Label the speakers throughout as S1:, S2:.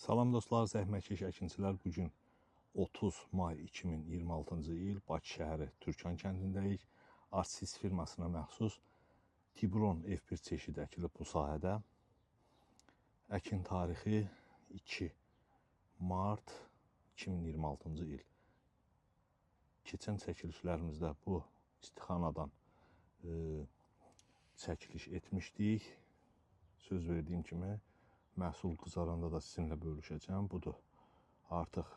S1: Salam dostlar, zəhmətkeş əkinçilər. Bu gün 30 may 2026-cı il Bakı şəhəri Türkan kəndindəyik. Artsis firmasına məxsus Tiburon F1 çeşidi əkilib bu sahədə. Əkin tarixi 2 mart 2026-cı il. Keçən çəkilişlərimizdə bu istixanadan çəkiliş etmişdik. Söz verdiyim kimi məhsul qızaranda da sizinlə bölüşəcəm. Budur. Artıq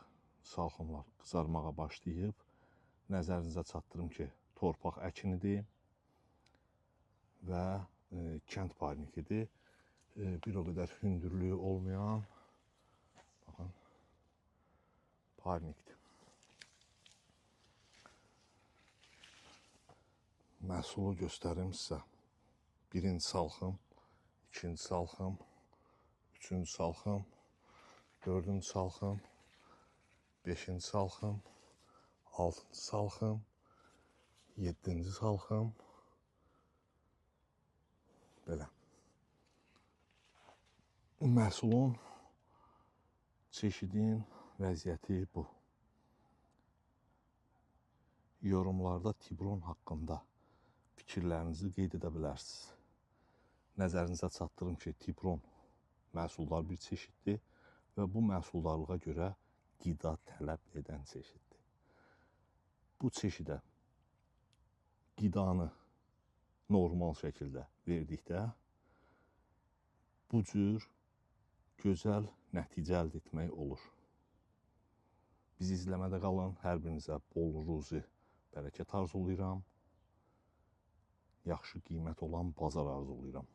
S1: salxımlar qızarmağa başlayıb. Nəzərinizə çatdırım ki, torpaq əkinidir və kənd parnikidir. Bir o qədər hündürlüyü olmayan, baxın, parnikdir. Məhsulu göstərim sizə. Birinci salxım, ikinci salxım, üçüncü salxım, dördüncü salxım, beşinci salxım, altıncı salxım, yeddinci salxım. Belə. Məhsulun, çeşidin vəziyyəti bu. Yorumlarda Tiburon haqqında fikirlərinizi qeyd edə bilərsiniz. Nəzərinizə çatdırım ki, Tiburon məhsuldar bir çeşiddir və bu məhsuldarlığa görə qida tələb edən çeşiddir. Bu çeşidə qidanı normal şəkildə verdikdə bu cür gözəl nəticə əldə etmək olur. Bizi izləmədə qalın. Hər birinizə bol ruzi, bərəkət arzulayıram. Yaxşı qiymət olan bazar arzulayıram.